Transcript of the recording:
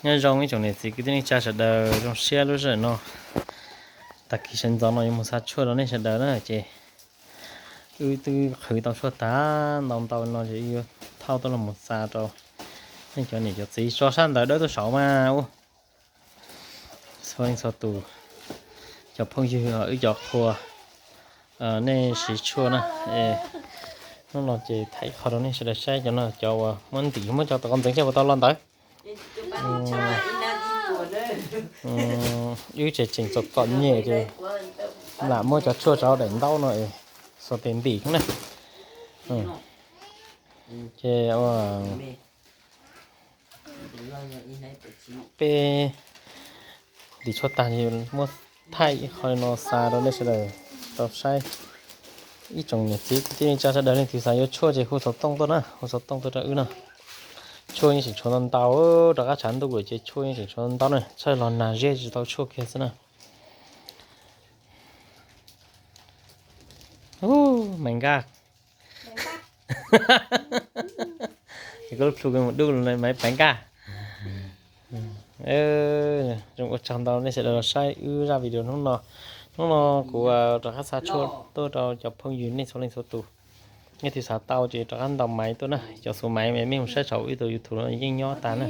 Nyob zoo ib tsoom niam txiv kwv tij neej tsa sawv daws, zoo siab lub sij hawm no tag kis sawv ntxov no yuav mus xa tshuaj rau nej sawv daws na. Ces wb twb qhwv tau tshuaj tag, ntau ntau no ces wb yuav thauj tuaj los mus xa rau nej cov niam cov txiv tso sab ntawd dawb tuaj saud mas ub. Txhua leej txhua tus, cov phooj ywg, wb cov qhua, nej siv tshuaj na. Hnub no ces thaij qho rau nej sawv daws saib, cov no cov uas muab ntim, muab cov tau qhov ntxeev coj puas tau los ntawd. Wb tseem tseem txom txom nyem ces lam muab cov tshuaj tso daim ntaub no es xuas tes ntim na. Ces peb ntim tshuaj tag ces muab thaij ib qho no xa rau nej sawv daws tau saib. Ib tsoom niam txiv kwv tij neej tsa sawv daws leej twg xav yuav tshuaj ces hu xov tooj tuaj na, hu xov tooj tuaj rau wb na. Tshuaj yeej tseem tshuav ntau ntau, rov qab tshav ntuj lawm ces tshuaj yeej tseem tshuav ntau na, txhawj los nag zeb tsis tau tshuaj kiag xwb na. Maiv Nkaj, es koj lub plhu mus dub Maiv Nkaj. Zoo ua tsaug ntau nej sawv daws los saib wb zaj video hnub no. Hnub no kuv rov qab xa tshuaj tuaj rau cov phooj ywg nej txhua leej txhua tus. Nej twg xav tau ces rov qab ntaus maiv tuaj na, cov xuv maiv mej mus saib saum ib tug YouTube no yeej nyob tas na.